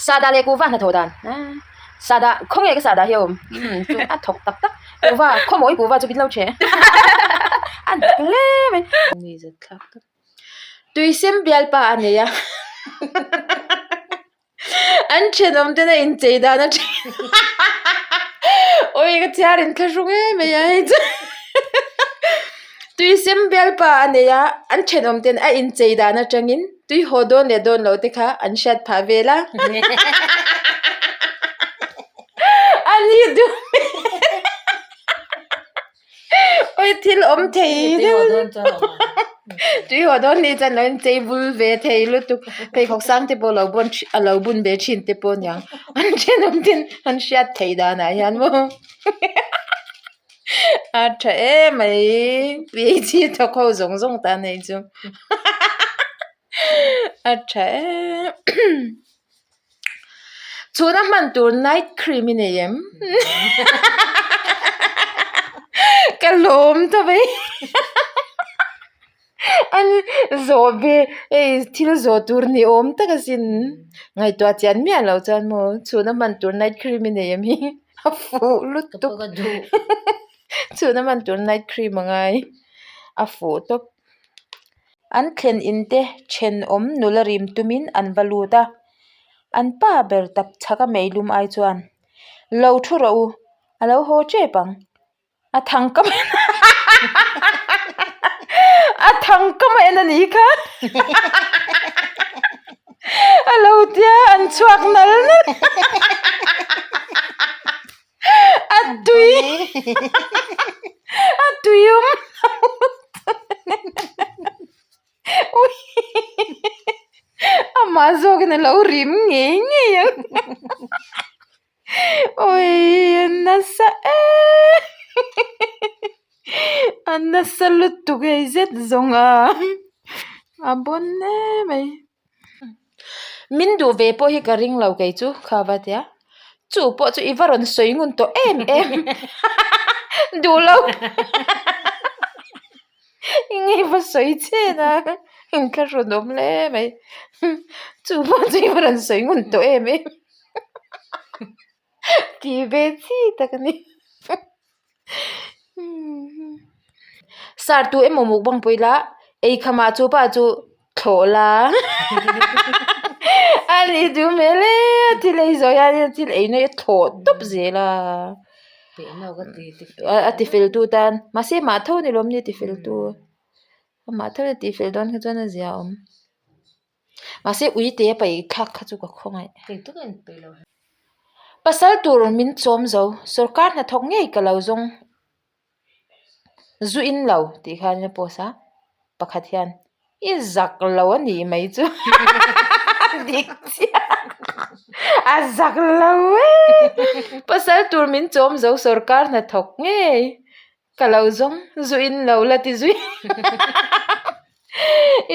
Sahdah leh kuhva hnathawh dan Sahdah khawnge ka sahdah hi a awm chu a thawk tak tak kuhva khawmawi kuhva chu min lo ṭhe a dik hle mai. Tuisem bialpa a nei a an thenawm ten a inchei dan a then awi ka chhiar in thlahrung em mai a hei chu tuisem bialpa a nei a an thenawm ten a inchei dan atangin tui haw dawn leh dawn loh te kha an hriat phah vel a a ni duh Awi thil awm thei deuh tui haw dawn ni chuan lo inchei bul ve thei lutuk pheikhawk sang te pawh lo bun a lo bun ve thin te pawh aniang an thenawm ten an hriat theih danah hian maw a tha em mai PHD thawk ho zawng zawng tan hei chu a tha em. Chhuna hman tur night cream i nei em? Ka lawm ta mai an zawh ve hei thil zawh tur ni awm tak asin ngaihtuah chian miah loh chuan maw chhuna hman tur night cream i nei em hi a fuh lutuk chhuna hman tur night cream a ngai a fuh tawp. An thlen in te thenawm nula rim tumin an va lut a, an pa ber tap chhak a meilum ai chuan lo thu rawh u, a lo haw tep ang, a thang kam a thang kam a en a nih kha a lo tia an chhuak nal nal a tui a tui awm amah zawkin a lo rim ngei ngei ang awi a nasa em a nasa lutuk hei zet zawng a a bawn em mai. Min duh ve pawh hi ka ring lo kei chu kha va tia chu pawh chu i va rawn sawi ngun tawh em em duh lo eng nge va sawi chen a inthlahrun awm hle mai chu pawh chu i va rawn sawi ngun tawh em em tih ve chi tak a ni. Sar tu emaw mukbang pawh ila eikhamah chu pa chu thlawh la a ni duh hmel e a thil ei zawh hian thil ei na hi a thlawh tawp zel a a ti fel tu tan mahse mah tho ni lawm ni ti fel tu amah tho a tih fel dawn kha chuan a zia awm mahse uite a paih thlak kha chu ka khawngaih. Pasal tur min chawm zo, sorkar hnathawk ngei ka lo zawng zu in lo tih khan a post a, pakhat hian i zak lo a nih mai chu dik chiah a zak lo e pasal tur min chawm zo sorkar hnathawk ngei Ka lo zawng zu in lo la ti zui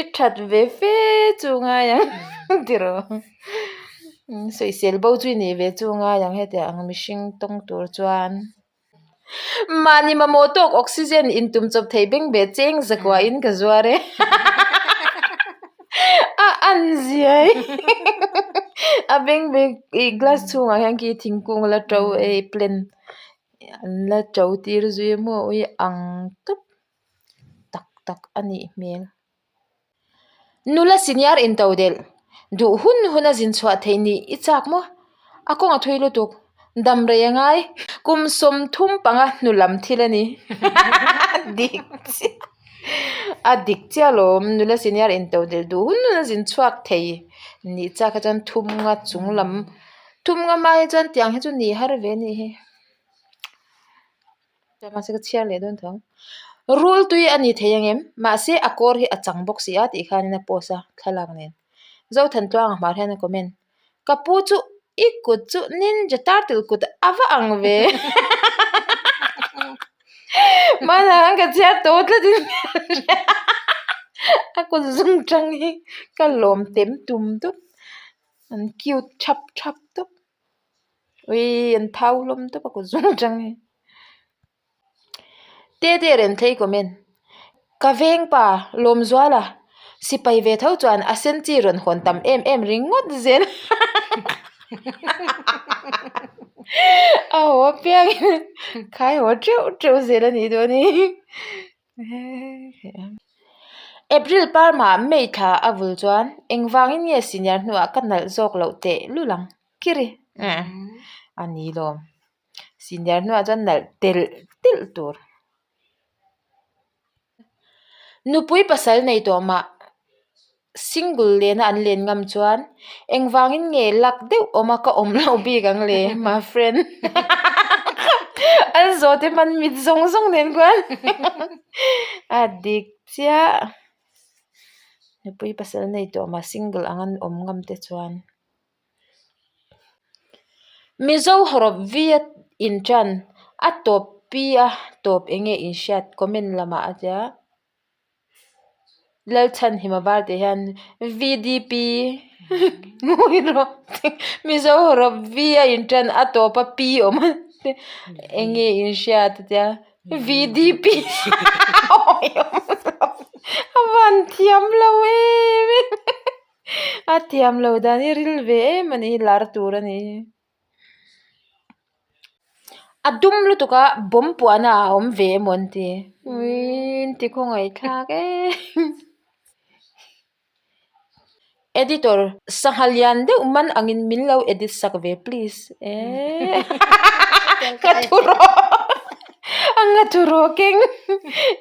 i that ve fe chu ngai ang tiraw sawisel bo chu i nih ve chu ngai ang hetiang ang mihring tawng tur chuan mahni mamawh tawk oxygen in tum chawp thei beng ve cheng zakua in ka zuar e a an ziai a beng ve ih glass chhungah hian khi thingkung la to ei plant. An la to tir zui a maw ui ang tawp tak tak a nih hmel. Nula senior in to delh duh hun hun a zin chhuah theih nih i chak maw? A kawng a thui lutuk dam rei a ngai. Kum 35 hnu lam thil a ni. Dik chiah a dik chiah alawm nula senior in to delh duh hun hun a zin chhuak thei nih chak kha chuan thum nga chung lam. Thum nga hma hi chuan tiang hi chu ni har ve anih hi mahse ka chhiar leh dawn tho ang rul tui a ni thei ang em mahse a kawr hi a chang bawk si a tih khanin a post a thlalak nen Zothantluanga hmar hian a comment ka pu chu i kut chu ninja turtle kut a va ang ve hmanah khan ka chhiar tawh tlat in a kut zum tang hi ka lawm tem tum tawp. An cute thap thap tawp ui an thau hlawm tawp a kut zawng atang hi te te rem thlei comment ka veng pa Lawmzuala sipai ve tho chuan a sen chi rawn hawn tam em em ringawt zel. A haw apiangin khai haw teuh teuh zel a nih dawn hi. April parma May thla a vul chuan engvangin nge senior hnuah ka nalh zawk loh teh lul ang kiri a ni lawm. Senior hnuah chuan nalh telh telh tur. Nupui pasal nei tawh mah single lena an len ngam chuan engvangin nge luck deuh awma ka awm loh bik ang le my friend an zawh te hman mit zawng zawng nen khuan a dik chiah nupui pasal nei tawh mah single ang an awm ngam te chuan. Mizo hawrawp vi a inṭan a tawp pi a tawp eng nge inhriat comment lamah a tia Lalchhanhima var tih hian VDP ngawi rawh Mizo hawrawp vi a inṭan a tawp a pi awm a eng nge inhriat a tia VDP a van thiam lo em em. A thiam lo dan hi ril ve em a ni hi lar tur a ni hi. A dum lutuk a bawm puahna a awm ve emaw an ti uii an ti khawngaih thlak em. Editor sangha lian deuh man angin min lo edit sak ve please eee ka thu rawh a nga thu rawh keng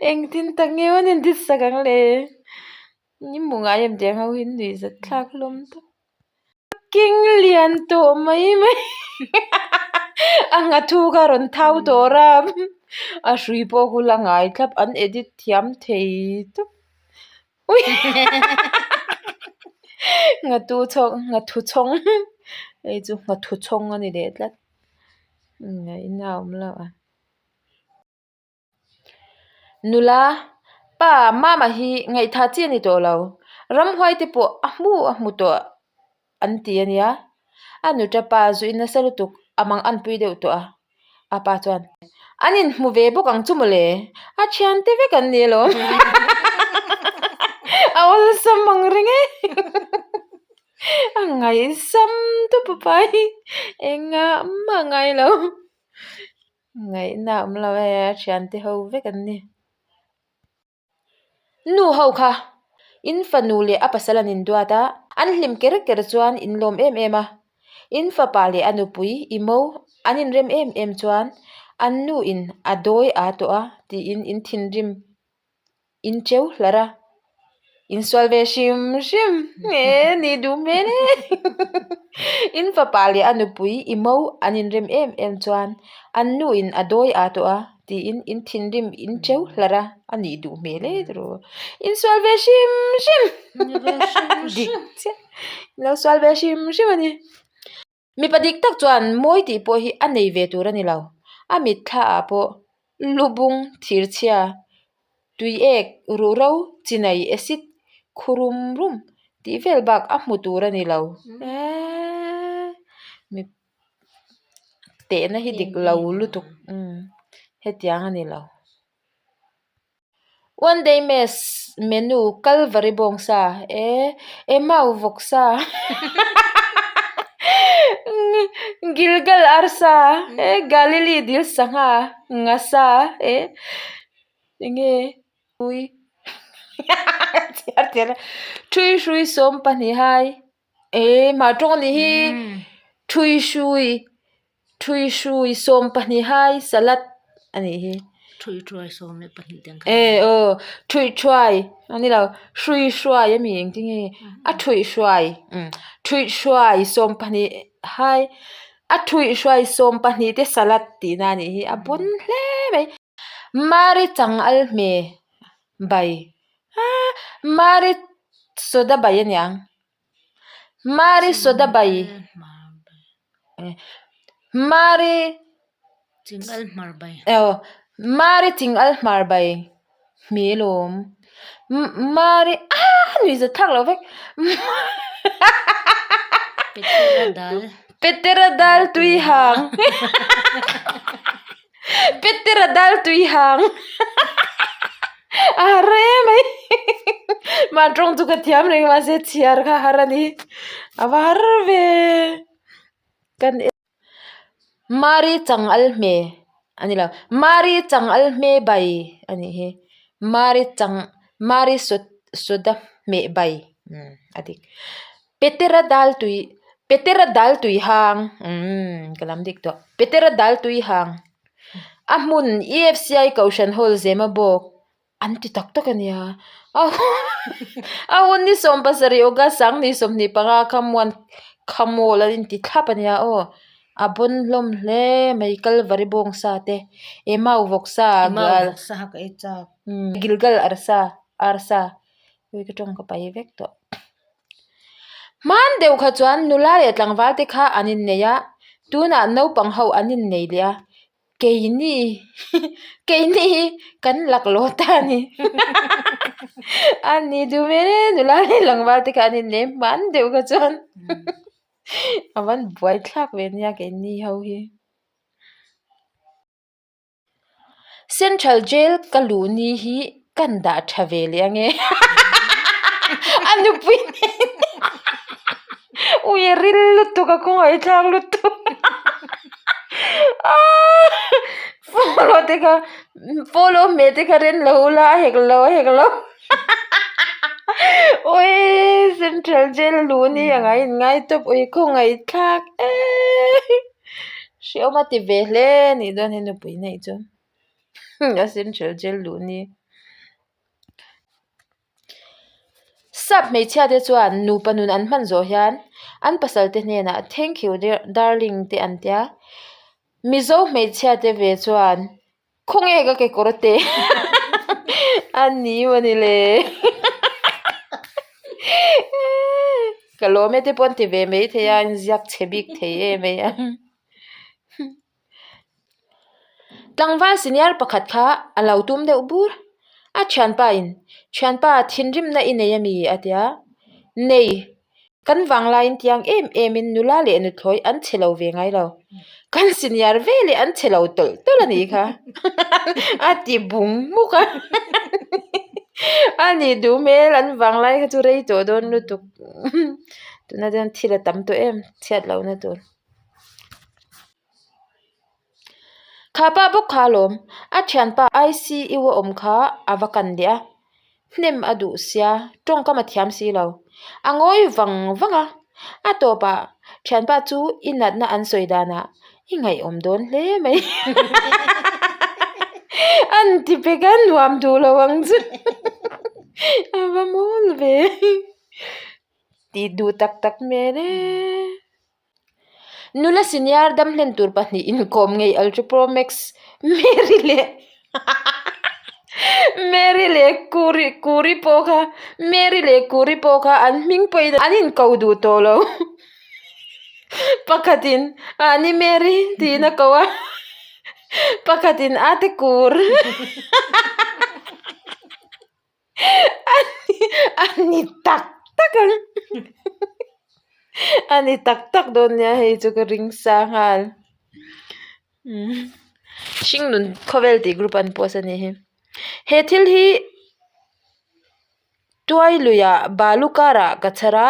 engtin tak nge an edit sak ang le. Ni hmu ngai em tih ang ho hi nuih zat thlak hlawm tawp. King lian tawh mai mai a nghathu kha a rawn thau tawh ram a hrui pawh khu la ngai thlap an edit thiam thei tawp nghathu chhawng nghathu chhawng hei chu nghathu chhawng a ni leh tlat ngaihna a awm lo a. Nula, Pa, Mama hi ngaihtha chi a ni tawh lo. Ramhuai te pawh a hmu a hmu tawh an ti a nia. A nuta pa zuih nasa lutuk a mang anpui deuh tawh a. A pa chuan, An inhmu ve bawk ang chu mawle, a thiante vek an ni alawm. A awlsam ang reng e. A ngaihsam tawp a pa hi engah mah ngai lo. Ngaihna a awm lo e, a thiante ho vek an ni. Nu ho kha in fanu leh a pasal an induat a, an hlim ker ker chuan in lawm em em a. In fapa leh a nupui i mo an inrem em em chuan an nu in a dawi a tawh a tiin in thinrim In cheu hlar a, in sual ve hrim hrim nge nih duh hmel e In fapa leh a nupui i mo an inrem em em chuan an nu in a dawi a tawh a tiin in thinrim in cheu hlar a, a nih duh hmel e tiraw. In sual ve hrim hrim dik chiah in lo sual ve hrim hrim a ni. Mipa dik tak chuan mawi tih pawh hi a nei ve tur a ni lo. A mitthla ah pawh lubung, thirchhia, tuiek, ruhro, chinai, acid, khurum rum tih vel bak a hmu tur a ni lo. Eeee mi tehna hi dik lo lutuk hetiang a ni lo. One day mess menu Kalvari bawngsa e Emau vawksa Gilgal arsa e Galili dil sangha ngasa e enge ui chhiar tel a Thui hrui sawm pahnih hai e mah tawng anih hi Thui hrui. Thui hrui 12 hai salad a nih hi. Thui thuai 12 te ang kha. E aw thui thuai a ni lo hrui hruai a mi engtin nge a thui hruai thui hruai 12 hai a thui hruai 12 te salad tihna a nih hi a bun hle mai. Mari chang al hme bai mari soda bai a niang. Mari soda bai Mari Chingal hmar bai aw Mari chingal hmar bai hmel awm Mari aaa nuih zat thlak lo vek Petera dal Petera dal tui hang Petera dal tui hang a har em mai mah tawng chu ka thiam reng mahse chhiar kha a har a ni a va har ve. Kan Mari chang al hme a ni lo Mari chang al hme bai a nih hi Mari chang Mari soda hmeh bai umm a dik Petera dal tui Petera dal tui hang umm ka lam dik tawh Petera dal tui hang a hmun EFCI Kohhran Hall zema bawk. An ti tak tak a nia. A hun ni 17 August sang ni 25 kha muan khamawl an inti thlap a nia aw. A bawn hlawm hle mai Kalvari bawngsa te Emau vawksa Emau vawksa kha ka ei chak. Gilgal arsa arsa hei ka tawng ka pai vek tawh. Hman deuh kha chuan nula leh tlangval te kha an innei a tunah naupang ho an innei leh a. Keini keini hi kan laklawh ta a ni a ni duh hmel e nula leh tlangval te kha an inneih hman deuh kha chuan a van buai thlak ve nia keini ho hi. Central jail ka luh ni hi kan dah tha ve leh ange a nupui nen ui a ril lutuk a kawngah i thlak lutuk follow te kha follow hmeh te kha ren lo ula a hek lo a hek lo ui central jail luh ni ang a inngai tawp ui khawngaih thlak em hrehawm a ti ve hle a nih dawn hi nupui neih chu. A central jail luh ni. Sap hmeichhia te chuan nupa nun an hman zawh hian an pasal te hnenah thank you darling te an tia. Mizo hmeichhia te ve chuan khawnge ka kekawr te a ni mawni le. Ka lawm e te pawh an ti ve maithei a, inziak chhe bik thei em mai a. Tlangval senior pakhat kha a lo tum deuh bur. A thianpa in, Thianpa, thinrimna i nei a mi? a ti a. Nei, kan vanglaiin tiang em em in nula leh nuthlawi an chhe lo ve ngai lo. Kan senior ve leh an chhe lo tawlh tawlh a nih kha a ti bung hmuk a. A nih duh hmel an vanglai kha chu rei tawh dawn lutuk. Tunah chuan thil a tam tawh em chhiat lohna tur. Kha pa bawk kha alawm, a thianpa ICU a awm kha a va kan leh a, hnem a duh sia, tawngkam a thiam si lo. A ngawi vang vang a, a tawpah thianpa chu i natna an sawi danah i ngaihawm dawn hle mai an ti pek a, nuam duh lo ang chu a va mawl ve tih duh tak tak hmel e. Nula senior dam hlen tur pahnih inkawm ngei Ultra Pro Max Mary leh Mary leh Kuri Kuri pawh kha Mary leh Kuri pawh kha an hming pawhin an inko duh tawh lo pakhatin Ani Mary tiin a ko a pakhatin Ate Kur A ni tak tak ang a ni tak tak dawn nia hei chu ka ring sa nghal hringnun khawvel tih group an post a nih hi he thil hi tuai luiah balu karah ka chhar a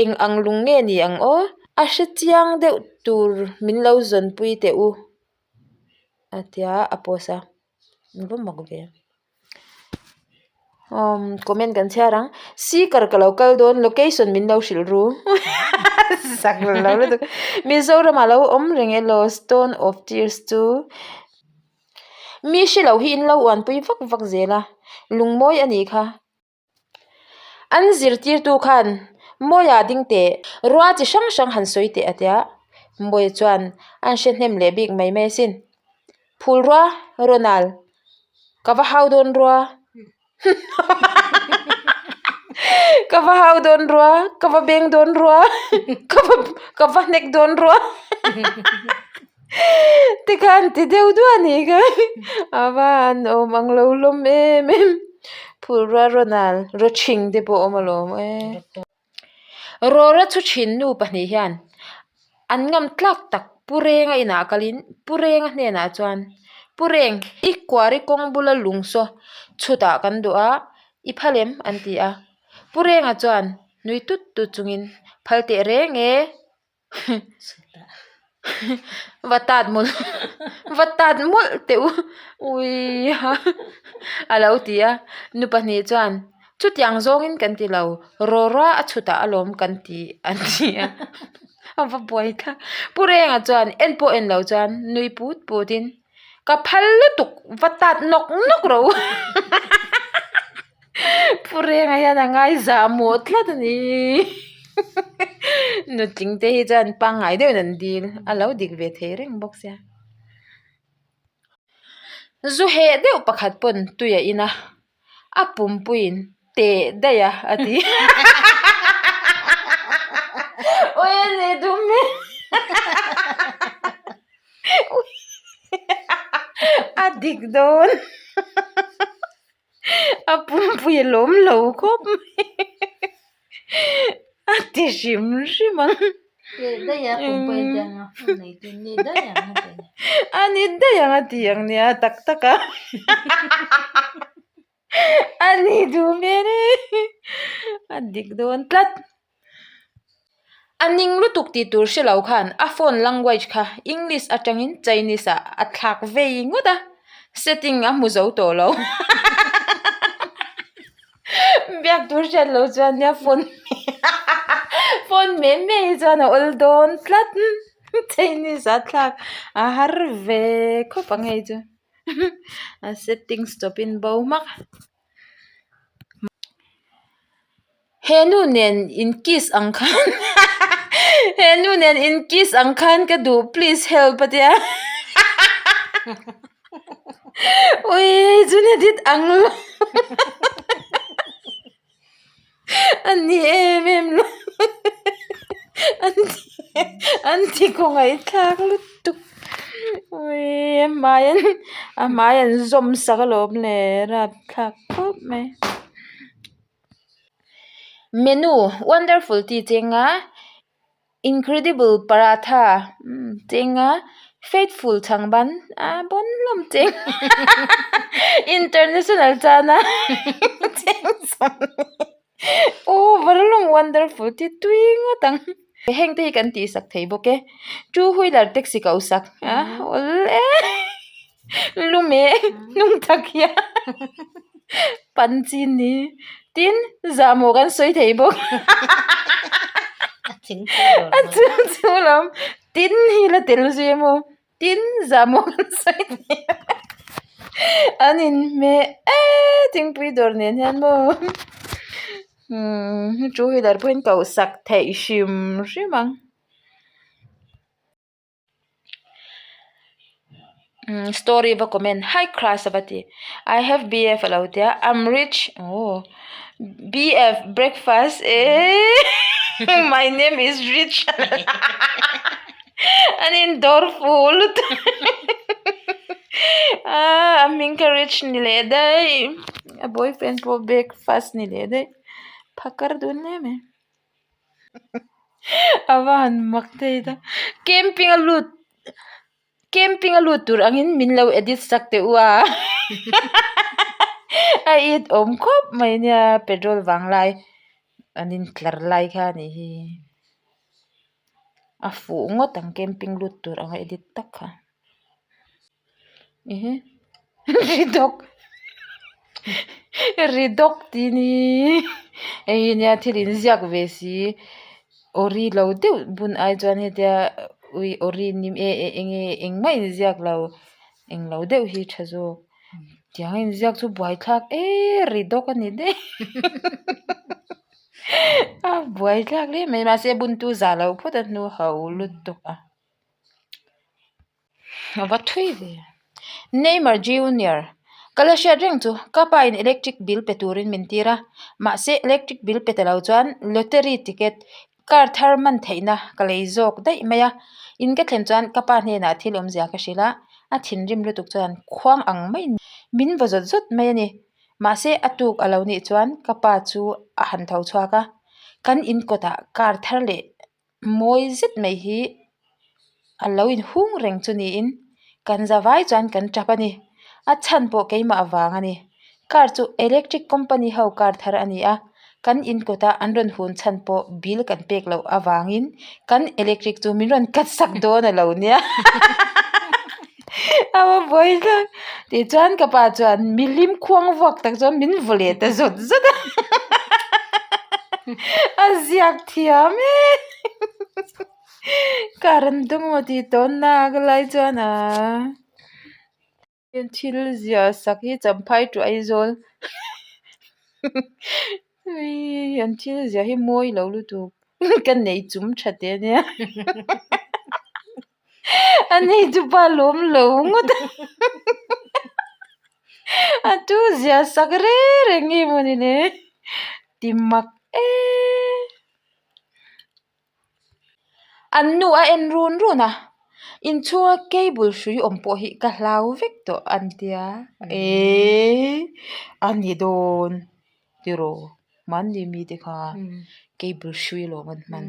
eng ang lung nge ni ang aw a hre chiang deuh tur min lo zawnpui teh u a tia a post a va mak ve. Umm comment kan chhiar ang seeker ka lo kal dawn location min lo hrilh ru sak lo lutuk Mizoram ah lo awm reng elaw stone of tears chu mi hre lo hi in lo uanpui vak vak zel a lungmawi a nih kha. An zirtirtu khan Mawia ding teh rua chi hrang hrang han sawi teh a tia. Mawia chuan an hre hnem leh bik mai mai asin. Phul rua Ronald ka va hau dawn rua ka va hau dawn rua ka va beng dawn rua ka va hnek dawn rua Tikhan ti deuh duah a nih kha a va han awm ang lo hlawm em em phulrua rawn rawthing te pawh a awm alawm e rawra chu thin nu pahnih hian an ngam tlak tak Pu Renga inah kalin Pu Renga hnenah chuan Pu Reng i kuari kawng bula lung saw chhutah kan duh a i phal em an ti a Pu Renga chuan nui tut tut chungin phal teh reng e. Va tat mawlh va tat mawlh teh u ui ha a lo ti a nu pahnih chuan chutiang zawngin kan ti lo rawra a chhutah alawm kan ti an ti a a va buai thlak Pu Renga chuan en pawh en lo chuan nui put put in ka phal lutuk va tat nawk nawk rawh u Pu Renga hian a ngaizah mawh tlat a ni nutling te hi chuan pangngai deuhin an dil a lo dik ve thei reng bawk sia zu heh deuh pakhat pawn tui a in a a pumpuiin teh daih a a ti awi a ni dum e a dik dawn. A pumpui a lawm lo khawp mai a ti hrim hrim ang a ni daih ang a ti ang nia tak tak a a ni duh hmel e a dik dawn tlat. A ning lutuk tih tur hre lo khan a phone language kha English atangin Chinese ah a thlak vei ngawt a, setting a hmu zo tawh lo. Biak tur hriat loh chuan nia phone phone mai mai hi chuan a awl dawn tlat Chinese ah thlak a har ve khawp ang hei chu a settings chawpin bo hmak. He nu nen in kiss ang khan he nu nen in kiss ang khan ka duh please help a tia ui chu ni dit ang lo a ni em em lo an ti khawngaihthlak lutuk ui a hmai an a hmai an zawm sak alawm le rapthlak khawp mai. Menu wonderful tih cheng a incredible paratha cheng a faithful chhang ban a bawn hlawm cheng international chana cheng over hlawm wonderful tih tui ngawt ang heng te hi kan tih sak thei bawk e two wheeler taxi ko sak a awl e. Lume hnung tak hian pan chi ni tin zahmawh kan sawi thei bawk a chung chu lam tin hi la tel zui emaw tin zahmawh kan sawi thei an inhmeh eee thingpui dawr nen hian maw umm two wheeler pawhin koh sak theih hrim hrim ang. Story va comment hi crush a va ti I have BF a lo tia I'm rich oh BF breakfast eh my name is rich an indawr fuh lutuk ah a hming kha rich ni leh daih a boyfriend pawh breakfast ni leh daih phakar dun hle mai. A va han mak thei ta camping a lut camping a lut tur angin min lo edit sak teh u a a it awm khawp mai nia petrol vang lai an in tlar lai kha a nih hi a fuh ngawt ang camping lut tur anga edit tak kha. Ri dawk ri dawk tih ni hei hi nia thil inziak ve si ori lo deuh bun ai chuan hetia ui ori ni e eng nge engmah inziak lo englo deuh hi tha zawk tiang a inziak chu buaithlak eee ri dawk a ni daih a buaithlak hle mai mahse buntu zah loh phawt a hnu ho lutuk a. A va thui ve. Neymar Junior, Ka la hriat reng chu, ka pa in electric bill pe turin min tir a, mahse electric bill pe ta lo chuan lottery ticket car thar man theihna ka lei zawk daih mai a. In ka thlen chuan ka pa hnenah thil awmzia ka hrilh a, a thinrim lutuk chuan khuang ang maiin min vaw zawt zawt mai a ni. Mahse a tuk a lo nih chuan ka pa chu a han tho chhuak a, kan in kawtah car thar leh mawi zet mai hi a lo inhung reng chu niin kan za vai chuan kan tap a ni a chhan pawh keimah vang a ni car chu electric company ho car thar a ni a. Kan in kawta an rawn hun chhan pawh bill kan pek loh avangin kan electric chu min rawn cut sak dawn a lo nia. A va buai hlak. Tichuan ka pa chuan mihlim khuang vuak tak chuan min vaw leh ta zawt zawt a. A ziak thiam e. Car an dawng maw tih tawn nak lai chuan aa. Thil ziah sak hi champhai to Aizawl an thil ziah hi mawi lo lutuk ka nei chum tha teh ania a nei chu pa lawm lo ngawt a a tu ziah sak reng reng nge mawni le ti mak em. An nu a en run run a, inchhunga cable hrui awm pawh hi ka hlau vek tawh an tia eee a ni dawn tiraw mahni mite kha cable hrui alawm an hman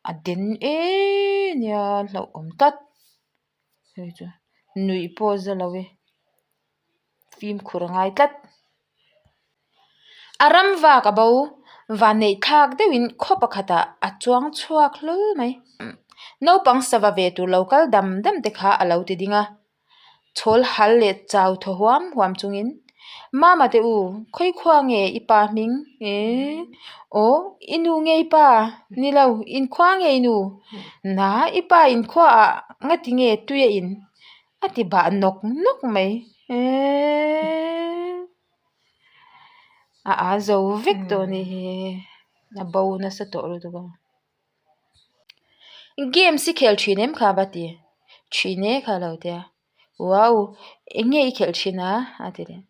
a den eee nia hlauhawm tlat hei chu nuih pawh a za lo e fimkhur a ngai tlat. A ram vak a bo, vanneih thlak deuhin khaw pakhatah a chuang chhuak hlawl mai. Naupang sava ve tur lo kal dam dam te kha a lo ti ding a, chhawl hal leh chau thaw huam huam chungin, Mama te u, khawi khua nge i pa hming? Eee, aw, i nu nge i pa? Ni lo, inkhua nge i nu? Na, i pa inkhuaah ngati nge tui a in? A ti bah nawk nawk mai. Eee. A a zo vek tawh a nih hi a bo nasa tawh lutuk a games i khel thin em kha va ti thin e kha lo tia wow eng nge i khelh thin a a ti leh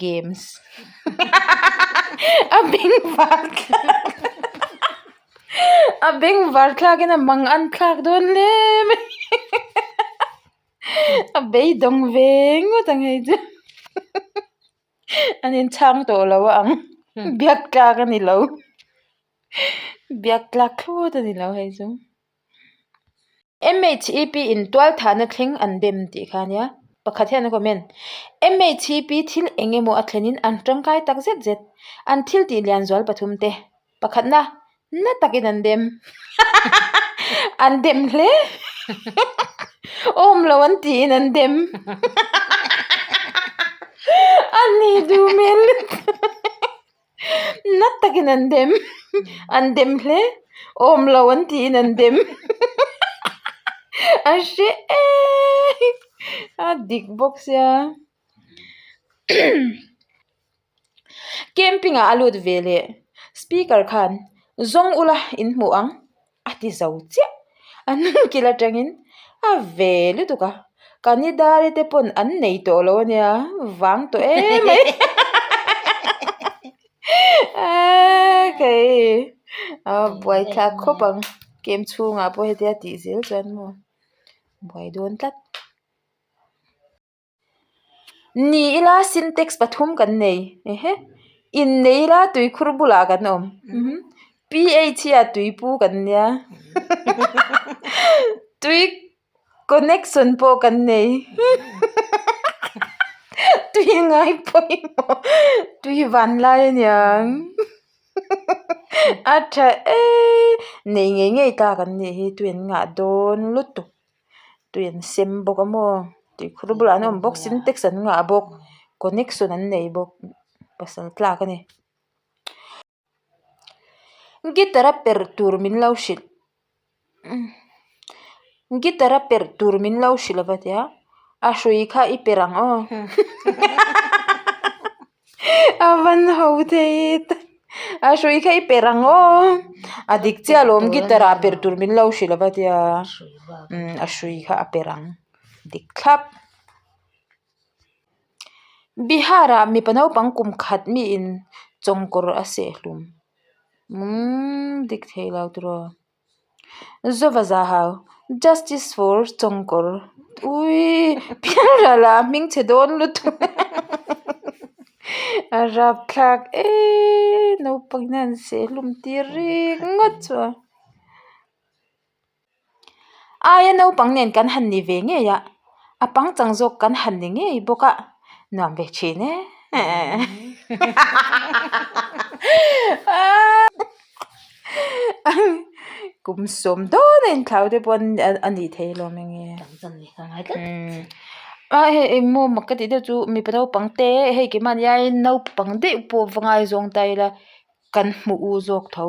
games a beng var thlak a beng var thlak in a mang an thlak dawn hle mai. A beidawng ve ngawt ang hei chu an inchhang tawh lo a ang biak tlak a ni lo biak tlak thlawt a ni lo hei chu M_H_E_P in tual thahna thleng an dem tih kha ania pakhat hian a comment M_H_E_P thil eng emaw a thlenin an tangkai tak zet zet an thil tih lian zual pathum te. Pakhatna, na takin an dem. An dem hle. Awm lo an tiin an dem. A ni duh hmel lutuk. Na takin an dem. An dem hle. Awm lo an tiin an dem. A hre em. A dik bawk sia. Camping ah a lut ve leh speaker khan zawng ula in hmuh ang a ti zo chiah a hnung kil atangin a ve lutuk a kanidari te pawn an nei tawh lo ania vang tawh em mai aaa kei a buaithlak khawp ang camp chhungah pawh hetia tih zel chuan maw buai dawn tlat. Ni ila sintex pathum kan nei ehe innei ila tuikhur bulah kan awm P_H hi a tuipu kan nia tui connection pawh kan nei tui ngai pawimawh tui vanlai aniang a tha eee nei ngei ngei ta kan nih hi tui an ngah dawn lutuk. Tui an sem bawk a maw tuikhur bulah an awm bawk sintex an ngah bawk connection an nei bawk pasal tlak a ni. Guitar a perh tur min lo hrilh guitar a perh tur min lo hrilh a va tia a hrui kha i perh ang aw a van ho thei tak a hrui kha i perh ang aw a dik chiah alawm guitar ah perh tur min lo hrilh a tia umm a hrui kha a perh ang dik thlap Bihar ah mipa naupang kum khat mi in chawngkawr a seh hlum umm dik thei lo tiraw. Zova Zahau, Justice for Chawngkawr Uii Pialral ah hming chhe dawn lutuk a rapthlak eee naupang hian an seh hlum tir ringawt chu a. Aia naupang nen kan han ni ve ngei a, a pangchang zawk kan han ni ngei bawk a, nuam ve thin e. Kum sawm dawn a inthlau te pawh a nih thei alawm enge. A hei engmaw mak ka tih deuh chu mipa naupang te hei keimah ni aiin naupang deuh pawh va ngaizawng ta ila kan hmu u zawk tho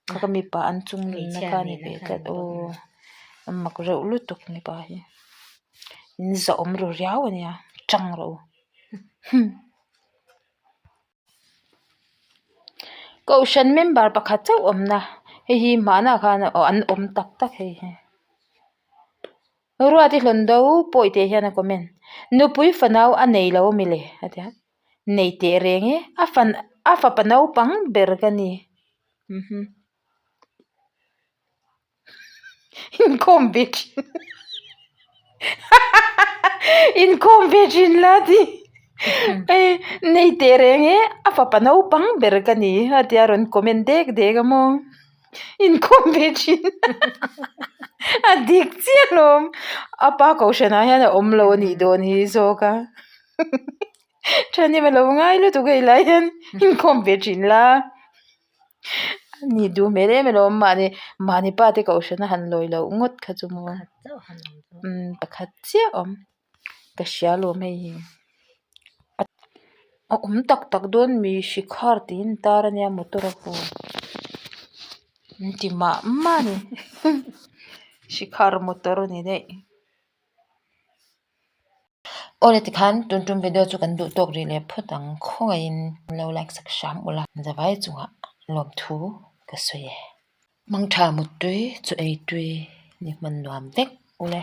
kha ka mipa an chung nunna kha a ni ve tlat aw a mak reuh lutuk mipa hi in zahawm ru riau a nia tang rawh u. Kohhran member pakhat chauh awmna hei hi hmanah khan aw an awm tak tak hei hi Ruati hlawn do pawi teh hian a comment nupui fanau a nei lo ami le a ti a nei teh reng e a fan a fapa naupang ber ka ni Inkhawm ve thin Inkhawm ve thin la ti nei teh reng e a fapa naupang ber ka ni a tia rawn comment dek dek a maw inkhawm ve thin a dik chiah alawm a pa kohhran ah hian a awm lo a nih dawn hi zawk a thahnem a lo ngai lutuk hei lai hian inkhawm ve thin la. Ni duh hmel em alawm mahni mahni pa te kohhran a han lawi loh ngawt kha chu maw umm pakhat chiah a awm ka hria alawm hei hi a awm tak tak dawn mi shikhar tiin tar ania motor a pawh an ti mah mah a ni shikhar motor a ni daih. Awle tikhan tun tum video chu kan duh tawk rih leh phawt ang khawngaihin min lo like sak hram ula zavai chungah lawmthu ka sawi e. Mangtha muttui chu eitui ni hman nuam vek ule.